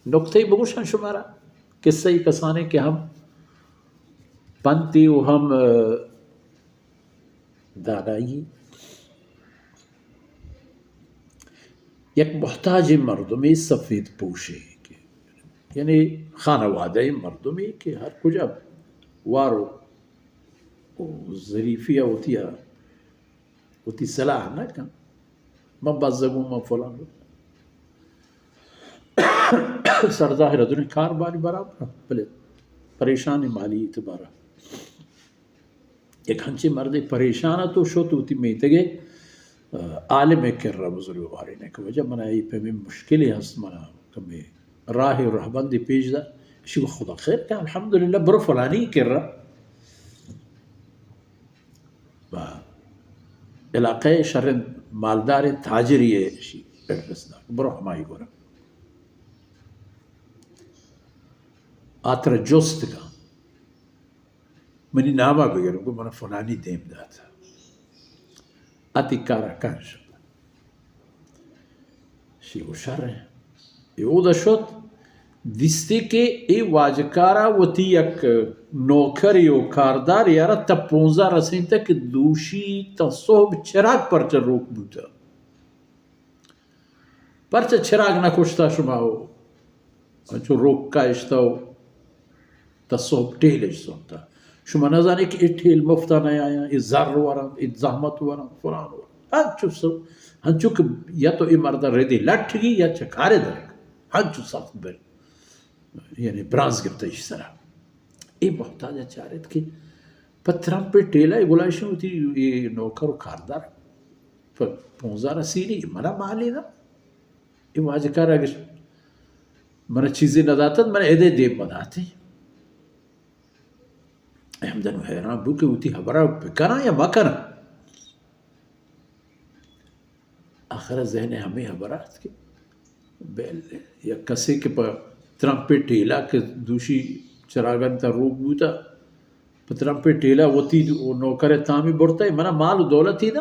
نکتہ بگوشاں شمارا، قصہ کسانے کہ ہم پنتی و ہم، اه، دانائی۔ یک محتاج مردمی سفید پوشی کہ، یعنی خانوادہ مردمی کہ ہر کجا وار و، و ظریفی ہوتی ہے، وتی صلاح نہ کن۔ من بزگوں، من فلان۔ سر ظاہر ءَ دنیا کار باری برابر، بلے پریشانی مالی اعتبار ءَ۔ یک ہنچیں مردے پریشان ات و شت وتی میتگے، آ، عالم کرا بزرگواری نے کہ وجہ منا اے پیمیں مشکلے ہست، منا کمے راہ و رہبندے پیش دار۔ اشی گو خدا خیر کہ الحمدللہ، برو فلانی کرا۔ و علاقہ شریں مالداریں تاجرے، اشی ایڈریس دات، برو ہمائی گورا۔ آ ترا جست کن، منی ناما بگر، گو منا فلانی دیم دات۔ آ تئی کارا کن شت۔ شی گو شر ایں۔ اے اودا شت، دیستی کہ اے واجکارا وتی یک نوکرے و کاردارے آرا تا پونزا رسینتا کہ دوشی تا صحب چراگ پرچہ روک بوتا۔ پرچہ چراگ نہ کشتا شما و انچو روک کاشتا و تا صحب ٹیلش سنتا۔ شما نہ زانے کہ اے ٹیل مفتا نہ آیا، اے زر ورن، اے زحمت ورن، فلان ورن۔ ہنچو س-، ہنچو کہ یا تو اے مردا ردی لٹ گی یا چکارے درک۔ ہنچو سخت بر، یعنی برانز گپتا ایش سرا۔ اے محتاج چارت کہ پہ ترمپے ٹیلا گلائشن ہوتی اے نوکر و کاردار۔ پہ پونزا رسینی، منا مالی دا۔ اے واجکار اگش منا چیزے نہ داتت، منا ادے دیم مداتی۔ احمد انو حیران بو کہ وتی حبرا بکناں یا مکناں۔ آخر ذہن ہمیں حبر آت کہ بیل یک کسے کہ پہ ترمپے ٹیلا کہ دوشی چراگان تا روک بوتا، پہ ترمپے ٹیلا وتی دو-، نوکر تامی برتا، منا مال و دولتی دا۔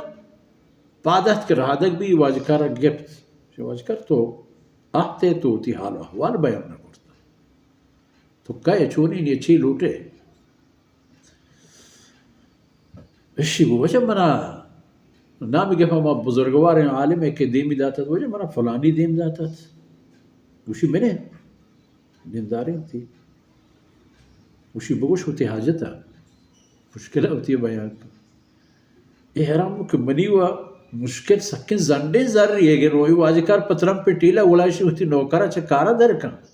پاد ات کہ رہادگ بی، واجکارا گپت۔ شی واجکار تو آتے تو وتی حال و احوال بیان نہ کرتا۔ تو کئے، چونی، نی چی لوٹے؟ اشی گو، وجہ منا نامی گپا ما بزرگواریں عالمے کہ دیمی داتت، وجہ منا فلانی دیم داتت۔ گوشی منے دینداریں تی۔ گوشی بگوش وتی حاجتا۔ مشکل وتی بیان کن۔ اے حیران بو کہ منی و مشکل سکیں زنڈیں زر یے گے روئی واجکار پہ ترمپے ٹیلا گلائشی وتی نوکرا چہ کارا در کن۔